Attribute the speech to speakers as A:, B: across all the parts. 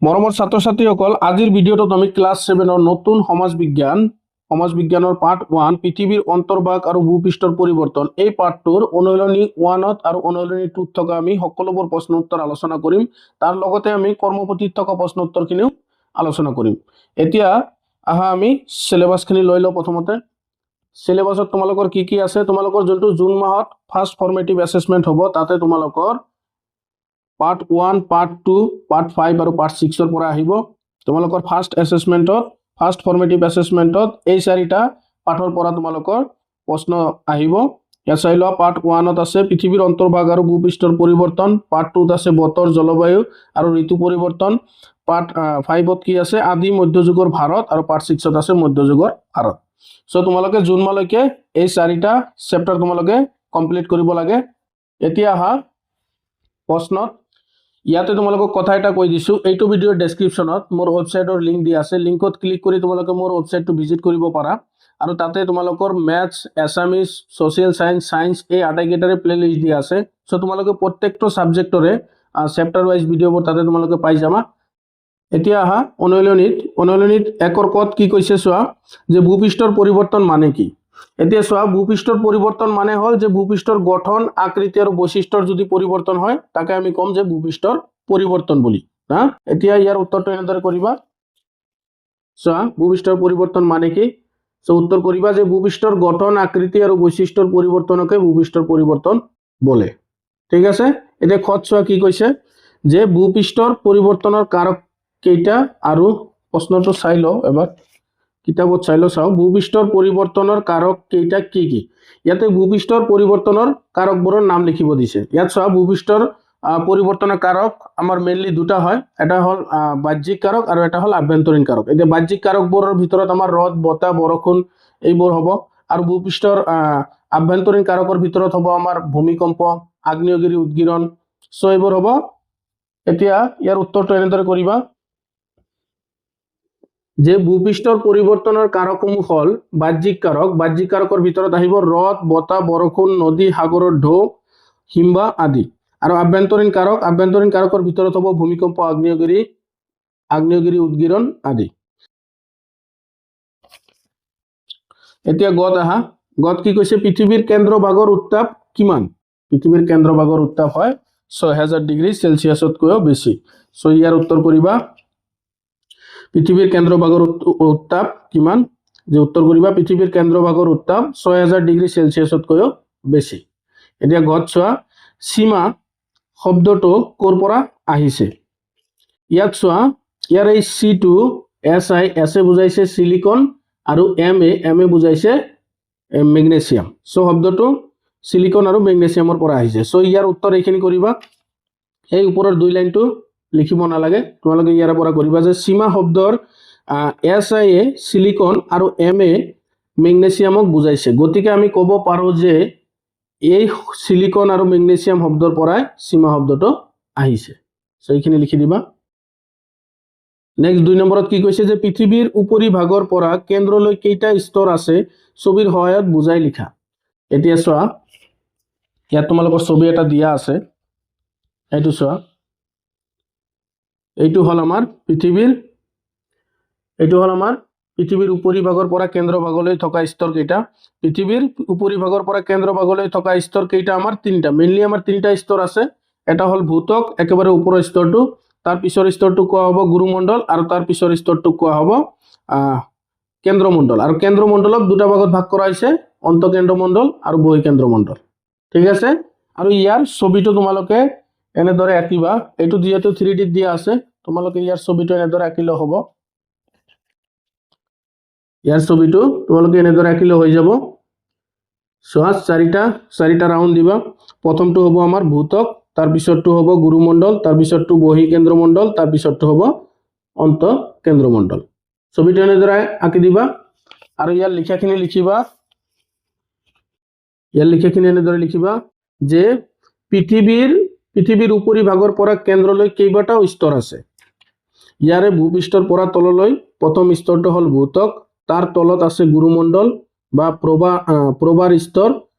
A: মৰমৰ ছাত্ৰ ছাত্ৰীসকল, আজিৰ ভিডিঅ'টোত আমি ক্লাছ ছেভেনৰ নতুন সমাজ বিজ্ঞানৰ পাৰ্ট 1, পৃথিৱীৰ অন্তৰ্ভাগ আৰু ভূপৃষ্ঠৰ পৰিৱৰ্তন, এই পাঠটোৰ অনুশীলনী 1ত আৰু অনুশীলনী 2ত থকা আমি সকলোবোৰ প্ৰশ্ন উত্তৰ আলোচনা কৰিম। তাৰ লগতে আমি কৰ্মপুথিত থকা প্ৰশ্ন উত্তৰখিনিও আলোচনা কৰিম। এতিয়া আহা, আমি চিলেবাছখিনি লৈ লওঁ। প্ৰথমতে চিলেবাছত তোমালোকৰ কি কি আছে? তোমালোকৰ যোনটো জুন মাহত ফাৰ্ষ্ট ফৰ্মেটিভ এছেচমেণ্ট হ'ব, তাতে তোমালোকৰ পাৰ্ট 1, পাৰ্ট 2, পাৰ্ট 5 আৰু পাৰ্ট 6ৰ পৰা আহিব। তোমালোকৰ ফাৰ্ষ্ট এছেচমেণ্টত, ফাৰ্ষ্ট ফৰ্মেটিভ এছেচমেণ্টত এই চাৰিটা পাঠৰ পৰা তোমালোকৰ প্ৰশ্ন আহিব। ইয়াত চাই লোৱা, পাৰ্ট 1ত আছে পৃথিৱীৰ অন্তৰ্ভাগ আৰু ভূপৃষ্ঠৰ পৰিৱৰ্তন, পাৰ্ট 2ত আছে বতৰ, জলবায়ু আৰু ঋতু পৰিৱৰ্তন, পাৰ্ট 5ত কি আছে? আদি মধ্যযুগৰ ভাৰত আৰু পাৰ্ট 6ত আছে মধ্যযুগৰ ভাৰত। চ' তোমালোকে জুন মাহলৈকে এই চাৰিটা চেপ্টাৰ তোমালোকে কমপ্লিট কৰিব লাগে। এতিয়া আহা প্ৰশ্নত। ইয়াতে তোমালোকক কথা এটা কৈ দিছোঁ, এইটো ভিডিঅ'ৰ ডেছক্ৰিপশ্যনত মোৰ ৱেবছাইটৰ লিংক দিয়া আছে। লিংকত ক্লিক কৰি তোমালোকে মোৰ ৱেবছাইটটো ভিজিট কৰিব পাৰা আৰু তাতে তোমালোকৰ maths, Assamese, social science, science এই আটাইকেইটাৰে প্লে লিষ্ট দিয়া আছে। চ' তোমালোকে প্ৰত্যেকটো ছাবজেক্টৰে চেপ্টাৰ ৱাইজ ভিডিঅ'বোৰ তাতে তোমালোকে পাই যাবা। এতিয়া আহা অনুশীলনীত। অনুশীলনীত 1ৰ কত কি কৈছে চোৱা, যে ভূপৃষ্ঠৰ পৰিৱৰ্তন মানে কি? এতিয়া চোৱা, ভূপৃষ্ঠৰ পৰিৱৰ্তন মানে হ'ল যে ভূপৃষ্ঠৰ গঠন, আকৃতি আৰু বৈশিষ্ট্যৰ যদি পৰিৱৰ্তন হয়, তাকে আমি ক'ম যে ভূপৃষ্ঠৰ পৰিৱৰ্তন বুলি। হা, এতিয়া ইয়াৰ উত্তৰটো এনেদৰে কৰিবা। চোৱা, ভূপৃষ্ঠৰ পৰিৱৰ্তন মানে কি? চ' উত্তৰ কৰিবা যে ভূপৃষ্ঠৰ গঠন, আকৃতি আৰু বৈশিষ্ট্যৰ পৰিৱৰ্তনকে ভূপৃষ্ঠৰ পৰিৱৰ্তন বোলে। ঠিক আছে। এতিয়া খত চোৱা, কি কৈছে যে ভূপৃষ্ঠৰ পৰিৱৰ্তনৰ কাৰক কেইটা? আৰু প্ৰশ্নটো চাই লওঁ এবাৰ, কিতাপত চাই লওঁ। চাওঁ, ভূপৃষ্ঠৰ পৰিৱৰ্তনৰ কাৰক কেইটা কি কি? ইয়াতে ভূপৃষ্ঠৰ পৰিৱৰ্তনৰ কাৰকবোৰৰ নাম লিখিব দিছে। ইয়াত চোৱা, ভূপৃষ্ঠৰ পৰিৱৰ্তনৰ কাৰক আমাৰ মেইনলি দুটা হয়। এটা হ'ল বাহ্যিক কাৰক আৰু এটা হ'ল আভ্যন্তৰীণ কাৰক। এতিয়া বাহ্যিক কাৰকবোৰৰ ভিতৰত আমাৰ ৰ'দ, বতাহ, বৰষুণ এইবোৰ হ'ব আৰু ভূপৃষ্ঠৰ আভ্যন্তৰীণ কাৰকৰ ভিতৰত হ'ব আমাৰ ভূমিকম্প, আগ্নেয়গিৰি উদ্গীৰণ। চ' এইবোৰ হ'ব। এতিয়া ইয়াৰ উত্তৰটো এনেদৰে কৰিবা যে ভূপৃষ্ঠৰ পৰিৱৰ্তনৰ কাৰকসমূহ হ'ল বাহ্যিক কাৰক। বাহ্যিক কাৰকৰ ভিতৰত আহিব ৰ'দ, বতাহ, বৰষুণ, নদী, সাগৰৰ ঢৌ, হিমবাহ আদি। আৰু আভ্যন্তৰীণ কাৰক, আভ্যন্তৰীণ কাৰকৰ ভিতৰত হ'ব ভূমিকম্প, আগ্নেয়গিৰি উদ্গীৰণ আদি। এতিয়া গত আহা। গত কি কৈছে? পৃথিৱীৰ কেন্দ্ৰভাগৰ উত্তাপ কিমান? পৃথিৱীৰ কেন্দ্ৰভাগৰ উত্তাপ হয় 6000 ডিগ্ৰী চেলচিয়াছতকৈও বেছি। চ' ইয়াৰ উত্তৰ কৰিবা, পৃথিৱীৰ কেন্দ্ৰভাগৰ উত্তাপ কিমান? যে উত্তৰ কৰিবা, পৃথিৱীৰ কেন্দ্ৰভাগৰ উত্তাপ 6000 ডিগ্ৰী চেলচিয়াছতকৈও বেছি। এতিয়া ঘত চোৱা, সীমা শব্দটো ক'ৰ পৰা আহিছে? ইয়াত চোৱা, ইয়াৰ এই চিটো এছ I, S এ বুজাইছে চিলিকন আৰু এম এ বুজাইছে মেগনেছিয়াম। চ' শব্দটো চিলিকন আৰু মেগনেছিয়ামৰ পৰা আহিছে। চ' ইয়াৰ উত্তৰ এইখিনি কৰিবা। সেই ওপৰৰ দুই লাইনটো লিখিব নালাগে, তোমালোকে ইয়াৰ পৰা কৰিবা যে সীমা শব্দৰ এছ I A silicon আৰু এম এ মেগনেছিয়ামক বুজাইছে। গতিকে আমি ক'ব পাৰোঁ যে এই চিলিকন আৰু মেগনেছিয়াম শব্দৰ পৰাই সীমা শব্দটো আহিছে। চ' এইখিনি লিখি দিবা। নেক্সট 2 নম্বৰত কি কৈছে যে পৃথিৱীৰ উপৰিভাগৰ পৰা কেন্দ্ৰলৈ কেইটা স্তৰ আছে, ছবিৰ সহায়ত বুজাই লিখা। এতিয়া চোৱা, ইয়াত তোমালোকৰ ছবি এটা দিয়া আছে। এইটো চোৱা, এইটো হ'ল আমাৰ পৃথিৱীৰ উপৰিভাগৰ পৰা কেন্দ্ৰভাগলৈ থকা স্তৰ কেইটা। পৃথিৱীৰ উপৰিভাগৰ পৰা কেন্দ্ৰভাগলৈ থকা স্তৰ কেইটা? আমাৰ তিনিটা, মেইনলি আমাৰ তিনিটা স্তৰ আছে। এটা হ'ল ভূত্বক, একেবাৰে ওপৰৰ স্তৰটো। তাৰ পিছৰ স্তৰটো কোৱা হ'ব গুৰুমণ্ডল আৰু তাৰ পিছৰ স্তৰটোক কোৱা হ'ব কেন্দ্ৰমণ্ডল। আৰু কেন্দ্ৰমণ্ডলক দুটা ভাগত ভাগ কৰা হৈছে, অন্তঃকেন্দ্ৰমণ্ডল আৰু বহিঃকেন্দ্ৰমণ্ডল। ঠিক আছে। আৰু ইয়াৰ ছবিটো তোমালোকে এনেদৰে আঁকিবা। এইটো যিহেতু 3Dত দিয়া আছে, তোমালোকে ইয়াৰ ছবিটো এনেদৰে আঁকিলেও হ'ব। ইয়াৰ ছবিটো তোমালোকে এনেদৰে আঁকিলেও হৈ যাব। চোৱা, চাৰিটা চাৰিটা ৰাউণ্ড দিবা। প্ৰথমটো হ'ব আমাৰ ভূত্বক, তাৰ পিছৰটো হ'ব গুৰুমণ্ডল, তাৰ পিছৰটো বহিঃকেন্দ্ৰমণ্ডল, তাৰ পিছৰটো হ'ব অন্তঃকেন্দ্ৰমণ্ডল। ছবিটো এনেদৰে আঁকি দিবা আৰু ইয়াৰ লিখাখিনি লিখিবা। ইয়াৰ লিখাখিনি এনেদৰে লিখিবা যে পৃথিৱীৰ উপৰিভাগৰ পৰা কেন্দ্ৰলৈ কেইবাটাও স্তৰ আছে। ইয়াৰে ভূপৃষ্ঠৰ পৰা তললৈ প্ৰথম স্তৰটো হ'ল ভূত্বক, তাৰ তলত আছে গুৰুমণ্ডল বা প্ৰবাৰ স্তৰ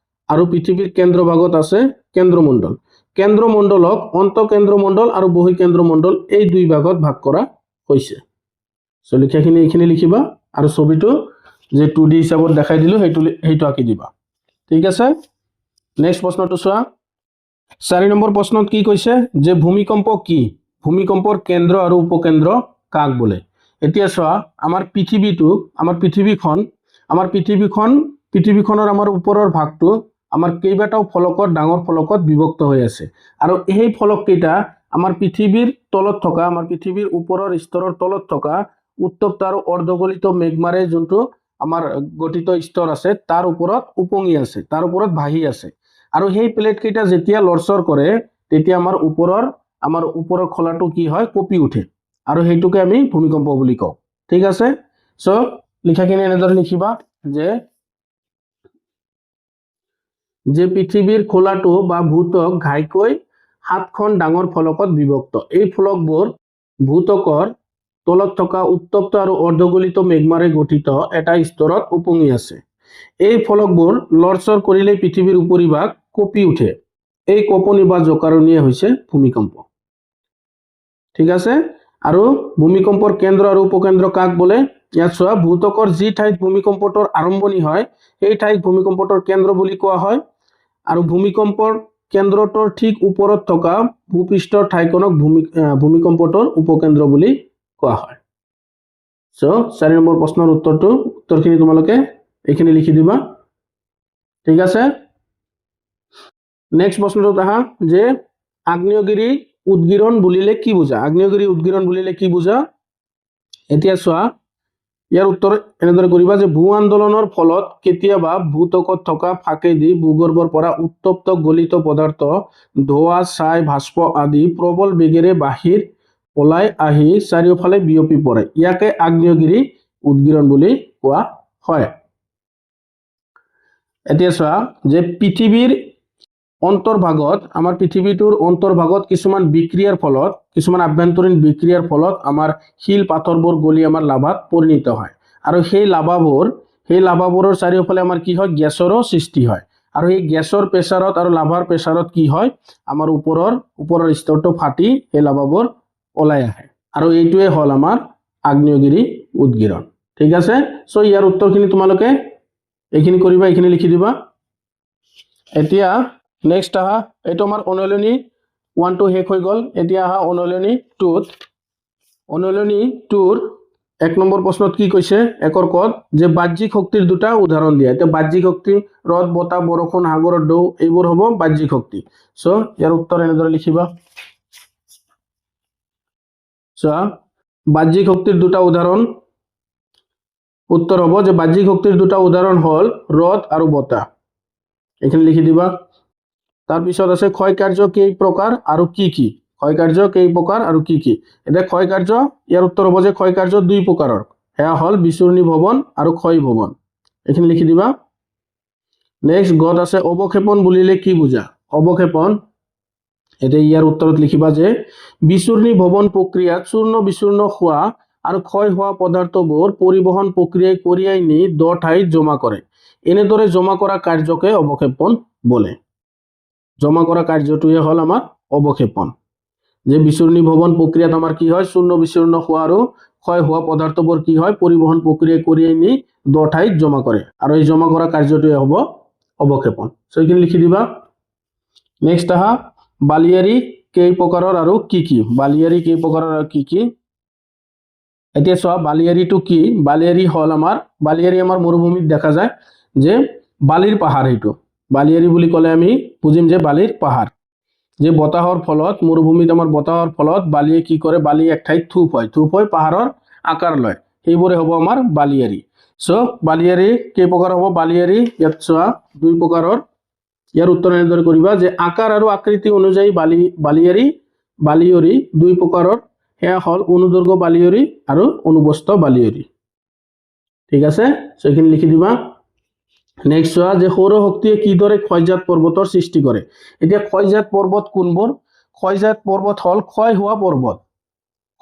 A: আৰু পৃথিৱীৰ কেন্দ্ৰভাগত আছে কেন্দ্ৰমণ্ডল। কেন্দ্ৰমণ্ডলক অন্তঃকেন্দ্ৰমণ্ডল আৰু বহিঃকেন্দ্ৰমণ্ডল এই দুই ভাগত ভাগ কৰা হৈছে। চ' লিখাখিনি এইখিনি লিখিবা আৰু ছবিটো যে 2D হিচাপত দেখাই দিলোঁ, সেইটো আঁকি দিবা। ঠিক আছে, নেক্সট প্ৰশ্নটো চোৱা। 4 নম্বৰ প্ৰশ্নত কি কৈছে যে ভূমিকম্প কি, ভূমিকম্পৰ কেন্দ্ৰ আৰু উপকেন্দ্ৰ কাক বোলে। এতিয়া চোৱা, আমাৰ পৃথিৱীটো, আমাৰ পৃথিৱীখনৰ আমাৰ ওপৰৰ ভাগটো আমাৰ কেইবাটাও ফলকত, ডাঙৰ ফলকত বিভক্ত হৈ আছে। আৰু সেই ফলককেইটা আমাৰ পৃথিৱীৰ তলত থকা, আমাৰ পৃথিৱীৰ ওপৰৰ স্তৰৰ তলত থকা উত্তপ্ত আৰু অৰ্ধগলিত মেগমাৰে যোনটো আমাৰ গঠিত স্তৰ আছে তাৰ ওপৰত উপঙি আছে, তাৰ ওপৰত ভাহি আছে। আৰু সেই প্লেটকেইটা যেতিয়া লৰচৰ কৰে তেতিয়া আমাৰ ওপৰৰ খোলাটো কি হয়, কঁপি উঠে আৰু সেইটোকে আমি ভূমিকম্প বুলি কওঁ। ঠিক আছে, চ' লিখাখিনি এনেদৰে লিখিবা যে পৃথিৱীৰ খোলাটো বা ভূত্বক ঘাইকৈ 7খন ডাঙৰ ফলকত বিভক্ত। এই ফলকবোৰ ভূত্বকৰ তলত থকা উত্তপ্ত আৰু অৰ্ধগলিত মেগমাৰে গঠিত এটা স্তৰত উপঙি আছে। এই ফলকবোৰ লৰচৰ কৰিলেই পৃথিৱীৰ উপৰিভাগ কঁপি উঠে। এই কঁপনি বা জোকাৰণিয়ে হৈছে ভূমিকম্প। ঠিক আছে, আৰু ভূমিকম্পৰ কেন্দ্ৰ আৰু উপকেন্দ্ৰ কাক বোলে? ইয়াত চোৱা, ভূত্বকৰ যি ঠাইত ভূমিকম্পটোৰ আৰম্ভণি হয় সেই ঠাইক ভূমিকম্পটোৰ কেন্দ্ৰ বুলি কোৱা হয়। আৰু ভূমিকম্পৰ কেন্দ্ৰটোৰ ঠিক ওপৰত থকা ভূপৃষ্ঠৰ ঠাইখনক ভূমিকম্পটোৰ উপকেন্দ্ৰ বুলি কোৱা হয়। চ' 4 নম্বৰ প্ৰশ্নৰ উত্তৰখিনি তোমালোকে এইখিনি লিখি দিবা। ঠিক আছে, নেক্সট প্ৰশ্নটোত আহা যে আগ্নেয়গিৰি উদ্গীৰণ বুলিলে কি বুজা? আগ্নেয়গিৰি উদ্গীৰণ বুলিলে কি বুজা? এতিয়া চোৱা, ইয়াৰ উত্তৰ এনেদৰে কৰিবা যে ভূ আন্দোলনৰ ফলত কেতিয়াবা ভূত্বকত থকা ফাঁকেদি ভূগৰ্ভৰ পৰা উত্তপ্ত গলিত পদাৰ্থ, ধোঁৱা, ছাই, ভাস্প আদি প্ৰবল বেগেৰে বাহিৰ ওলাই আহি চাৰিওফালে বিয়পি পৰে। ইয়াকে আগ্নেয়গিৰি উদ্গীৰণ বুলি কোৱা হয়। এতিয়া চোৱা যে পৃথিৱীৰ অন্তৰ্ভাগত, আমাৰ পৃথিৱীটোৰ অন্তৰ্ভাগত কিছুমান বিক্ৰিয়াৰ ফলত, কিছুমান আভ্যন্তৰীণ বিক্ৰিয়াৰ ফলত আমাৰ শিল পাথৰবোৰ গলি আমাৰ লাভাত পৰিণত হয়। আৰু সেই লাভাবোৰৰ চাৰিওফালে আমাৰ কি হয়, গেছৰো সৃষ্টি হয়। আৰু সেই গেছৰ প্ৰেছাৰত আৰু লাভাৰ প্ৰেছাৰত কি হয়, আমাৰ ওপৰৰ স্তৰটো ফাটি সেই লাভাবোৰ ওলাই আহে। আৰু এইটোৱে হ'ল আমাৰ আগ্নেয়গিৰি উদ্গীৰণ। ঠিক আছে, চ' ইয়াৰ উত্তৰখিনি তোমালোকে এইখিনি কৰিবা, এইখিনি লিখি দিবা। এতিয়া নেক্সট আহা, এইটো আমাৰ অনুশীলনী 1টো শেষ হৈ গ'ল। এতিয়া আহা অনুশীলনী 2ত। অনুশীলনী 2ৰ 1 নম্বৰ প্ৰশ্নত কি কৈছে, একৰ কত যে বাহ্যিক শক্তিৰ দুটা উদাহৰণ দিয়া। এতিয়া বাহ্যিক শক্তি ৰ'দ, বতাহ, বৰষুণ, সাগৰৰ ঢৌ, এইবোৰ হ'ব বাহ্যিক শক্তি। চ' ইয়াৰ উত্তৰ এনেদৰে লিখিবা। চোৱা, বাহ্যিক শক্তিৰ দুটা উদাহৰণ, উত্তৰ হ'ব যে বাহ্যিক শক্তিৰ দুটা উদাহৰণ হ'ল ৰ'দ আৰু বতাহ। এইখিনি লিখি দিবা। তাৰপিছত আছে ক্ষয় কাৰ্য কেই প্ৰকাৰ আৰু কি কি? ক্ষয় কাৰ্য কেই প্ৰকাৰ আৰু কি কি? এতিয়া ক্ষয় কাৰ্য, ইয়াৰ উত্তৰ হ'ব যে ক্ষয় কাৰ্য দুই প্ৰকাৰৰ, সেয়া হ'ল বিচূৰ্ণী ভৱন আৰু ক্ষয় ভৱন। এইখিনি লিখি দিবা। নেক্সট গত আছে অৱক্ষেপণ বুলিলে কি বুজা? অৱক্ষেপণ, এতিয়া ইয়াৰ উত্তৰত লিখিবা যে বিচূৰ্ণী ভৱন প্ৰক্ৰিয়াত চূৰ্ণ বিচূৰ্ণ হোৱা আৰু ক্ষয় হোৱা পদাৰ্থবোৰ পৰিবহণ প্ৰক্ৰিয়াই কঢ়িয়াই নি দ ঠাইত জমা কৰে। এনেদৰে জমা কৰা কাৰ্যকে অৱক্ষেপণ বোলে। জমা কৰা কাৰ্যটোৱে হ'ল আমাৰ অৱক্ষেপণ। যে বিচূৰ্ণী ভৱন প্ৰক্ৰিয়াত আমাৰ কি হয়, চূৰ্ণ বিচূৰ্ণ হোৱা আৰু ক্ষয় হোৱা পদাৰ্থবোৰ কি হয়, পৰিবহণ প্ৰক্ৰিয়াই কঢ়িয়াই নি দ ঠাইত জমা কৰে আৰু এই জমা কৰা কাৰ্যটোৱে হ'ব অৱক্ষেপণ। চ' এইখিনি লিখি দিবা। নেক্সট আহা, বালিয়াৰী কেই প্ৰকাৰৰ আৰু কি কি? বালিয়াৰী কেই প্ৰকাৰৰ আৰু কি কি? এতিয়া চোৱা, বালিয়াৰীটো কি? বালিয়াৰী হ'ল আমাৰ, বালিয়াৰী আমাৰ মৰুভূমিত দেখা যায় যে বালিৰ পাহাৰ। সেইটো বালিয়াৰী বুলি ক'লে আমি বুজিম যে বালিৰ পাহাৰ। যে বতাহৰ ফলত, মৰুভূমিত আমাৰ বতাহৰ ফলত বালিয়ে কি কৰে, বালি এক ঠাইত থূপ হয়, থূপ হৈ পাহাৰৰ আকাৰ লয়, সেইবোৰে হ'ব আমাৰ বালিয়াৰী। চ' বালিয়াৰী কেই প্ৰকাৰ হ'ব? বালিয়াৰী ইয়াত চোৱা দুই প্ৰকাৰৰ। ইয়াৰ উত্তৰ এনেদৰে কৰিবা যে আকাৰ আৰু আকৃতি অনুযায়ী বালিয়ৰী দুই প্ৰকাৰৰ, সেয়া হ'ল অনুদৈৰ্ঘ্য বালিয়ৰী আৰু অনুপ্ৰস্থ বালিয়ৰী। ঠিক আছে, চ' এইখিনি লিখি দিবা। নেক্সট চোৱা যে সৌৰ শক্তিয়ে কিদৰে ক্ষয়জাত পৰ্বতৰ সৃষ্টি কৰে। এতিয়া ক্ষয়জাত পৰ্বত কোনবোৰ? ক্ষয়জাত পৰ্বত হ'ল ক্ষয় হোৱা পৰ্বত।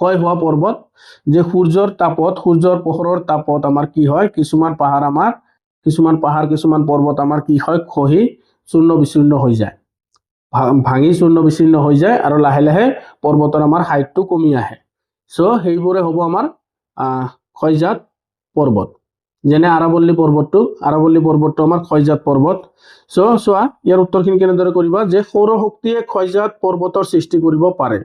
A: ক্ষয় হোৱা পৰ্বত যে সূৰ্যৰ তাপত, সূৰ্যৰ পোহৰৰ তাপত আমাৰ কি হয়, কিছুমান পাহাৰ আমাৰ, কিছুমান পাহাৰ, কিছুমান পৰ্বত আমাৰ কি হয়, খহি চূৰ্ণ বিচূৰ্ণ হৈ যায়, ভাঙি চূৰ্ণ বিচ্ছিন্ন হৈ যায় আৰু লাহে লাহে পৰ্বতৰ আমাৰ হাইটটো কমি আহে। চ' সেইবোৰে হ'ব আমাৰ ক্ষয়জাত পৰ্বত, যেনে আৰাৱল্লী পৰ্বতটো, আৰাৱল্লী পৰ্বতটো আমাৰ ক্ষয়জাত পৰ্বত। চ' চোৱা ইয়াৰ উত্তৰখিনি কেনেদৰে কৰিবা যে সৌৰশক্তিয়ে ক্ষয়জাত পৰ্বতৰ সৃষ্টি কৰিব পাৰে,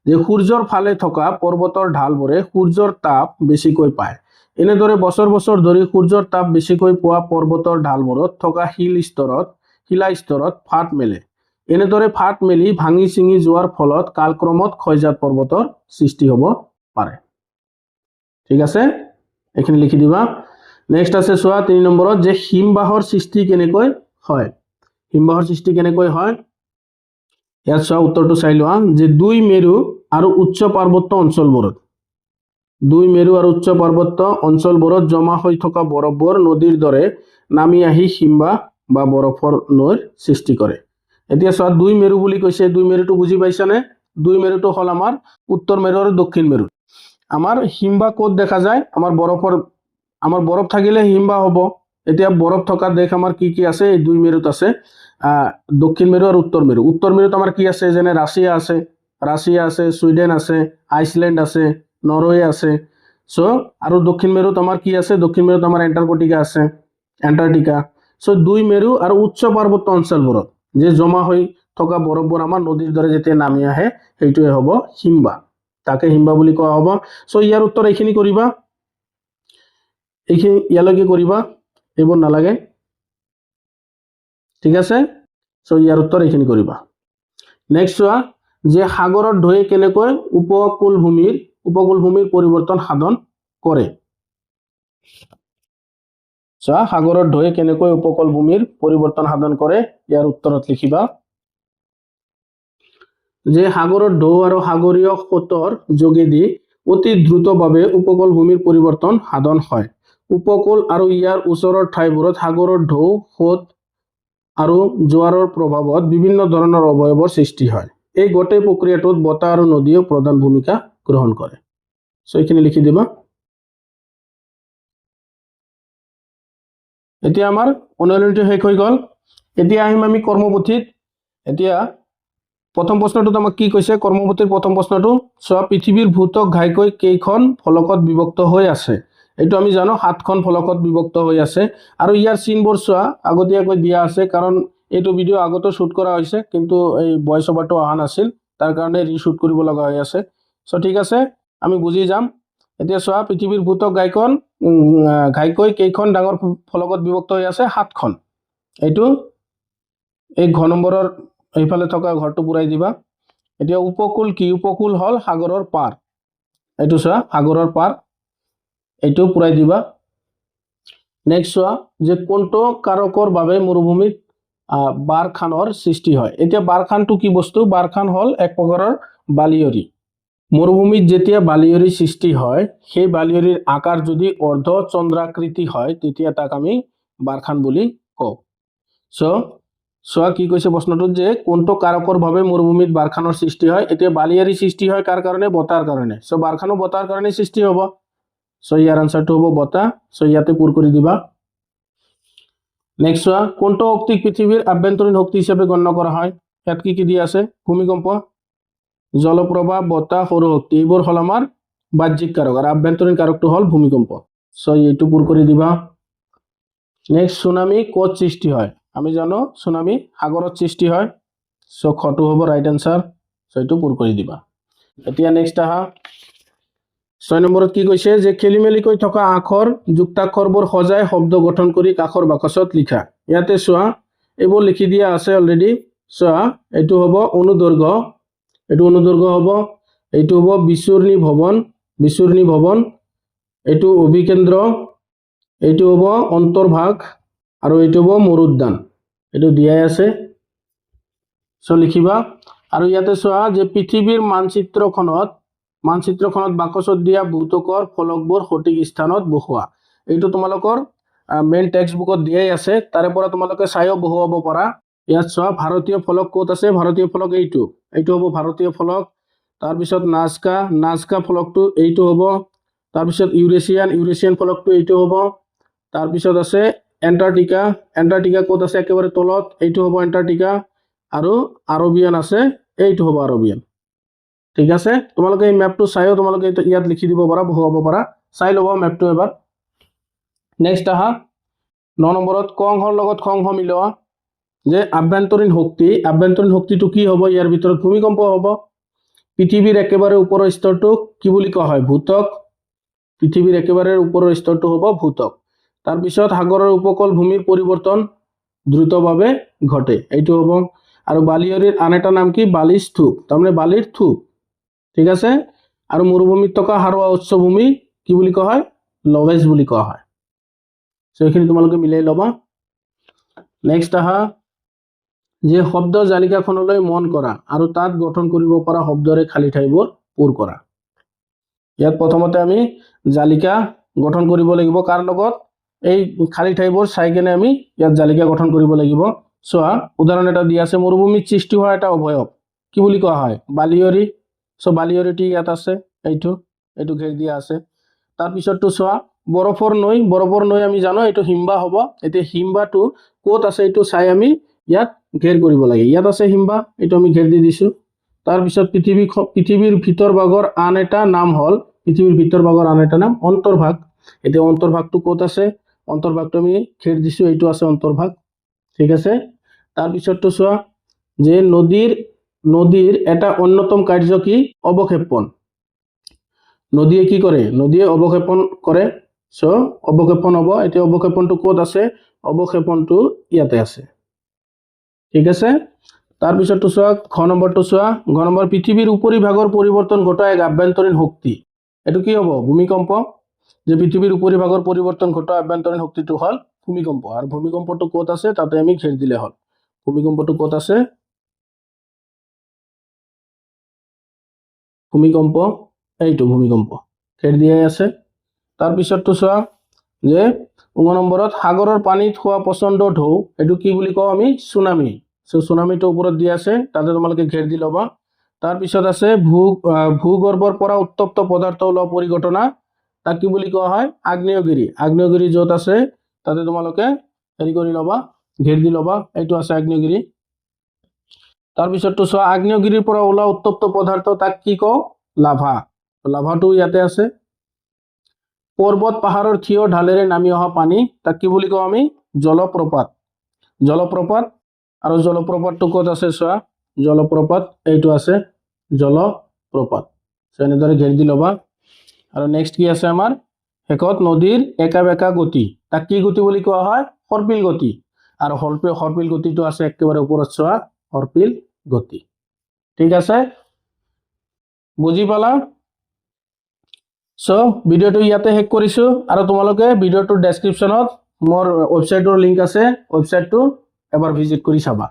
A: যে সূৰ্যৰ ফালে থকা পৰ্বতৰ ঢালবোৰে সূৰ্যৰ তাপ বেছিকৈ পায়। এনেদৰে বছৰ বছৰ ধৰি সূৰ্যৰ তাপ বেছিকৈ পোৱা পৰ্বতৰ ঢালবোৰত থকা শিলা স্তৰত ফাট মেলে। এনেদৰে ফাট মেলি ভাঙি ছিঙি যোৱাৰ ফলত কালক্ৰমত ক্ষয়জাত পৰ্বতৰ সৃষ্টি হ'ব পাৰে। ঠিক আছে, এইখিনি লিখি দিবা। নেক্সট আছে চোৱা 3 নম্বৰত যে হিমবাহৰ সৃষ্টি কেনেকৈ হয়। হিমবাহৰ সৃষ্টি কেনেকৈ হয় ইয়াত চোৱা উত্তৰটো চাই লোৱা যে দুই মেৰু আৰু উচ্চ পাৰ্বত্য অঞ্চলবোৰত, দুই মেৰু আৰু উচ্চ পাৰ্বত্য অঞ্চলবোৰত জমা হৈ থকা বৰফবোৰ নদীৰ দৰে নামি আহি হিমবাহ বা বৰফৰ নৈৰ সৃষ্টি কৰে। এতিয়া চোৱা দুই মেৰু বুলি কৈছে, দুই মেৰুটো বুজি পাইছানে? দুই মেৰুটো হ'ল আমাৰ উত্তৰ মেৰু আৰু দক্ষিণ মেৰু। আমাৰ হিমবাহ ক'ত দেখা যায়? আমাৰ বৰফ থাকিলে হিমবাহ হ'ব। এতিয়া বৰফ থকা দেশ আমাৰ কি কি আছে? এই দুই মেৰুত আছে, দক্ষিণ মেৰু আৰু উত্তৰ মেৰু। উত্তৰ মেৰুত আমাৰ কি আছে? যেনে ৰাছিয়া আছে, ছুইডেন আছে, আইচলেণ্ড আছে, নৰৱে আছে। চ' আৰু দক্ষিণ মেৰুত আমাৰ কি আছে? দক্ষিণ মেৰুত আমাৰ এণ্টাৰ্কটিকা আছে, এণ্টাৰ্কটিকা। চ' দুই মেৰু আৰু উচ্চ পাৰ্বত্য অঞ্চলবোৰত যে জমা হৈ থকা বৰফবোৰ আমাৰ নদীৰ দৰে যেতিয়া নামি আহে সেইটোৱে হ'ব হিমবাহ, তাকে হিমবাহ বুলি কোৱা হ'ব। চ' ইয়াৰ উত্তৰ এইখিনি কৰিবা, এইখিনি ইয়ালৈকে কৰিবা, এইবোৰ নালাগে। ঠিক আছে, চ' ইয়াৰ উত্তৰ এইখিনি কৰিবা। নেক্সট চোৱা যে সাগৰৰ ঢৌৱে কেনেকৈ উপকূল ভূমিৰ পৰিৱৰ্তন সাধন কৰে। চোৱা সাগৰৰ ঢৌৱে কেনেকৈ উপকূল ভূমিৰ পৰিৱৰ্তন সাধন কৰে, ইয়াৰ উত্তৰত লিখিবা যে সাগৰৰ ঢৌ আৰু সাগৰীয় সোঁতৰ যোগেদি অতি দ্ৰুতভাৱে উপকূল ভূমিৰ পৰিৱৰ্তন সাধন হয়। উপকূল আৰু ইয়াৰ ওচৰৰ ঠাইবোৰত সাগৰৰ ঢৌ, সোঁত আৰু জোৱাৰৰ প্ৰভাৱত বিভিন্ন ধৰণৰ অৱয়ৱৰ সৃষ্টি হয়। এই গোটেই প্ৰক্ৰিয়াটোত বতাহ আৰু নদীয়েও প্ৰধান ভূমিকা গ্ৰহণ কৰে। চ' এইখিনি লিখি দিবা। এতিয়া আমাৰ অনুশীলনীটো শেষ হৈ গ'ল। এতিয়া আহিম আমি কৰ্মপুথিত। এতিয়া প্ৰথম প্ৰশ্নটোত আমাক কি কৈছে? কৰ্মপুথিৰ প্ৰথম প্ৰশ্নটো চোৱা, পৃথিৱীৰ ভূত্বক ঘাইকৈ কেইখন ফলকত বিভক্ত হৈ আছে? এইটো আমি জানো 7খন ফলকত বিভক্ত হৈ আছে। আৰু ইয়াৰ চিনবোৰ চোৱা আগতীয়াকৈ দিয়া আছে, কাৰণ এইটো ভিডিঅ' আগতো শ্বুট কৰা হৈছে কিন্তু এই ভইচ অভাৰটো অহা নাছিল, তাৰ কাৰণে ৰিশ্বুট কৰিব লগা হৈ আছে। চ' ঠিক আছে, আমি বুজি যাম। এতিয়া চোৱা পৃথিৱীৰ ভূত্বক ঘাইকৈ কেইখন ডাঙৰ ফলকত বিভক্ত হৈ আছে? 7খন। এইটো এই ঘ নম্বৰৰ এইফালে থকা ঘৰটো পুৰাই দিবা। এতিয়া উপকূল কি? উপকূল হ'ল সাগৰৰ পাৰ। এইটো চোৱা সাগৰৰ পাৰ, এইটো পুৰাই দিবা। নেক্সট চোৱা যে কোনটো কাৰকৰ বাবে মৰুভূমিত বাৰখানৰ সৃষ্টি হয়। এতিয়া বাৰখানটো কি বস্তু? বাৰখান হ'ল এক প্ৰকাৰৰ বালিয়ৰী। মৰুভূমিত যেতিয়া বালিয়ৰী সৃষ্টি হয়, সেই বালিয়ৰীৰ আকাৰ যদি অৰ্ধ চন্দ্ৰাকৃতি হয় তেতিয়া তাক আমি বাৰখান বুলি কওঁ। চ' চোৱা কি কৈছে প্ৰশ্নটোত যে কোনটো কাৰকৰ বাবে মৰুভূমিত বাৰখানৰ সৃষ্টি হয়। এতিয়া বালিয়ৰী সৃষ্টি হয় কাৰ কাৰণে? বতাহৰ কাৰণে। চ' বাৰখানো বতাহৰ কাৰণে সৃষ্টি হ'ব। চ' ইয়াৰ আনচাৰটো হ'ব বতাহ। চ' ইয়াতে পূৰ কৰি দিবা। নেক্সট চোৱা কোনটো শক্তিক পৃথিৱীৰ আভ্যন্তৰীণ শক্তি হিচাপে গণ্য কৰা হয়। ইয়াত কি কি দিয়া আছে? ভূমিকম্প, জলপ্ৰবাহ, বতাহ, সৌৰশক্তি, এইবোৰ হ'ল আমাৰ বাহ্যিক কাৰক আৰু আভ্যন্তৰীণ কাৰকটো হ'ল ভূমিকম্প। চ' এইটো পূৰ কৰি দিবা। নেক্সট সুনামি ক'ত সৃষ্টি হয়? আমি জানো সুনামি সাগৰত সৃষ্টি হয়। চ' খটো হ'ব ৰাইট এনচাৰ। চ' এইটো পূৰ কৰি দিবা। এতিয়া নেক্সট আহা 6 নম্বৰত কি কৈছে যে খেলি মেলিকৈ থকা আখৰ যুক্তাক্ষৰবোৰ সজাই শব্দ গঠন কৰি কাষৰ বাকচত লিখা। ইয়াতে চোৱা এইবোৰ লিখি দিয়া আছে অলৰেডি। চোৱা এইটো হ'ব অনুদৈৰ্ঘ্য, এইটো অনুদৈৰ্ঘ্য হ'ব, এইটো হ'ব বিচূৰ্ণী ভৱন, বিচূৰ্ণী ভৱন, এইটো অভিকেন্দ্ৰ, এইটো হ'ব অন্তৰ্ভাগ আৰু এইটো হ'ব মৰুদ্যান। এইটো দিয়াই আছে, চ' লিখিবা। আৰু ইয়াতে চোৱা যে পৃথিৱীৰ মানচিত্ৰখনত বাকচত দিয়া ভূত্বকৰ ফলকবোৰ সঠিক স্থানত বহুৱা। এইটো তোমালোকৰ মেইন টেক্সট বুকত দিয়াই আছে, তাৰে পৰা তোমালোকে চাইও বহুৱাব পাৰা। ইয়াত চোৱা ভাৰতীয় ফলক ক'ত আছে? ভাৰতীয় ফলক এইটো, এইটো হ'ব ভাৰতীয় ফলক। তাৰপিছত নাজকা, নাজকা ফলকটো এইটো হ'ব। তাৰপিছত ইউৰেছিয়ান, ইউৰেছিয়ান ফলকটো এইটো হ'ব। তাৰপিছত আছে এণ্টাৰ্কটিকা, এণ্টাৰ্কটিকা ক'ত আছে? একেবাৰে তলত, এইটো হ'ব এণ্টাৰ্কটিকা। আৰু আৰবিয়ান আছে, এইটো হ'ব আৰবিয়ান। ঠিক আছে, তোমালোকে এই মেপটো চাইও তোমালোকে এইটো ইয়াত লিখি দিব পাৰা, বহুৱাব পাৰা। চাই ল'বা মেপটো এবাৰ। নেক্সট আহা 9 নম্বৰত ক অংশৰ লগত খ অংশ মিলোৱা, যে আভ্যন্তৰীণ শক্তি, আভ্যন্তৰীণ শক্তিটো কি হ'ব? ইয়াৰ ভিতৰত ভূমিকম্প হ'ব। পৃথিৱীৰ একেবাৰে ওপৰৰ স্তৰটোক কি বুলি কোৱা হয়? ভূত্বক। পৃথিৱীৰ একেবাৰে ওপৰৰ স্তৰটো হ'ব ভূত্বক। তাৰপিছত সাগৰৰ উপকূল ভূমিৰ পৰিৱৰ্তন দ্ৰুতভাৱে ঘটে, এইটো হ'ব। আৰু বালিয়ৰীৰ আন এটা নাম কি? বালিৰ স্তূপ, তাৰমানে বালিৰ থূপ। ঠিক আছে, আৰু মৰুভূমিত থকা সাৰুৱা উচ্চভূমি কি বুলি কোৱা হয়? লৱেজ বুলি কোৱা হয়। চ' এইখিনি তোমালোকে মিলাই ল'বা। নেক্সট আহা যে শব্দ জালিকাখনলৈ মন কৰা আৰু তাত গঠন কৰিব পৰা শব্দৰে খালী ঠাইবোৰ পূৰ কৰা। ইয়াত প্ৰথমতে আমি জালিকা গঠন কৰিব লাগিব। কাৰ লগত? এই খালী ঠাইবোৰ চাই কেনে আমি ইয়াত জালিকা গঠন কৰিব লাগিব। চোৱা, উদাহৰণ এটা দি আছে, মৰুভূমিত সৃষ্টি হোৱা এটা অৱয়ব কি বুলি কোৱা হয়? বালিয়ৰী। চ' বালিয়ৰীটি ইয়াত আছে, এইটো এইটো ঘেৰ দিয়া আছে। তাৰপিছতটো চোৱা, বৰফৰ নৈ, বৰফৰ নৈ আমি জানো এইটো হিম্বা হ'ব। এতিয়া হিম্বাটো ক'ত আছে এইটো চাই আমি ইয়াত ঘেৰ কৰিব লাগে। ইয়াত আছে হিম্বা, এইটো আমি ঘেৰ দি দিছো। তাৰপিছত পৃথিৱীৰ ভিতৰ ভাগৰ আন এটা নাম হ'ল, পৃথিৱীৰ ভিতৰ ভাগৰ আন এটা নাম অন্তৰ্ভাগ। এতিয়া অন্তৰ্ভাগটো ক'ত আছে? অন্তৰ্ভাগটো আমি ঘেৰ দিছো, এইটো আছে অন্তৰ্ভাগ। ঠিক আছে, তাৰপিছতটো চোৱা যে নদীৰ এটা অন্যতম কাৰ্য কি? অৱক্ষেপণ। নদীয়ে কি কৰে? নদীয়ে অৱক্ষেপণ কৰে। চ' অৱক্ষেপণ হ'ব। এতিয়া অৱক্ষেপণটো ক'ত আছে? অৱক্ষেপণটো ইয়াতে আছে। ঠিক আছে, তাৰপিছতটো চোৱা ঘ নম্বৰটো চোৱা, ঘ নম্বৰ পৃথিৱীৰ উপৰিভাগৰ পৰিৱৰ্তন ঘটোৱা এক আভ্যন্তৰীণ শক্তি, এইটো কি হ'ব? ভূমিকম্প। যে পৃথিৱীৰ উপৰিভাগৰ পৰিৱৰ্তন ঘটোৱা আভ্যন্তৰীণ শক্তিটো হ'ল ভূমিকম্প। আৰু ভূমিকম্পটো ক'ত আছে তাতে আমি ঘেৰ দিলে হ'ল। ভূমিকম্পটো ক'ত আছে? ভূমিকম্প এইটো ভূমিকম্প ঘেৰ দিয়াই আছে। তাৰপিছতটো চোৱা যে 9 নম্বৰত সাগৰৰ পানীত হোৱা প্ৰচণ্ড ঢৌ, এইটো কি বুলি কওঁ আমি? চুনামি। চ' চুনামিটো ওপৰত দিয়া আছে, তাতে তোমালোকে ঘেৰ দি ল'বা। তাৰপিছত আছে ভূগৰ্ভৰ পৰা উত্তপ্ত পদাৰ্থ ওলোৱা পৰিঘটনা, তাক কি বুলি কোৱা হয়? আগ্নেয়গিৰি। আগ্নেয়গিৰি য'ত আছে তাতে তোমালোকে হেৰি কৰি ল'বা, ঘেৰ দি ল'বা, এইটো আছে আগ্নেয়গিৰি। তাৰপিছতটো চোৱা আগ্নেয়গিৰিৰ পৰা ওলোৱা উত্তপ্ত পদাৰ্থ, তাক কি কওঁ? লাভা। লাভাটো ইয়াতে আছে। পৰ্বত পাহাৰৰ থিয় ঢালেৰে নামি অহা পানী, তাক কি বুলি কওঁ আমি? জলপ্ৰপাত। জলপ্ৰপাত। আৰু জলপ্ৰপাতটো ক'ত আছে চোৱা, জলপ্ৰপাত এইটো আছে জলপ্ৰপাত। এনেদৰে ঘেৰ দি ল'বা। আৰু নেক্সট কি আছে আমাৰ শেষত? নদীৰ একা বেঁকা গতি, তাক কি গতি বুলি কোৱা হয়? সৰ্পিল গতি। আৰু সৰ্পিল গতিটো আছে একেবাৰে ওপৰত চোৱা, সৰ্পিল গতি। ঠিক আছে, বুজি পালা? চ' ভিডিঅ'টো ইয়াতে শেষ কৰিছোঁ। আৰু তোমালোকে ভিডিঅ'টোৰ ডেছক্ৰিপশ্যনত মোৰ ৱেবছাইটৰ লিংক আছে, ৱেবছাইটটো এবাৰ ভিজিট কৰি চাবা।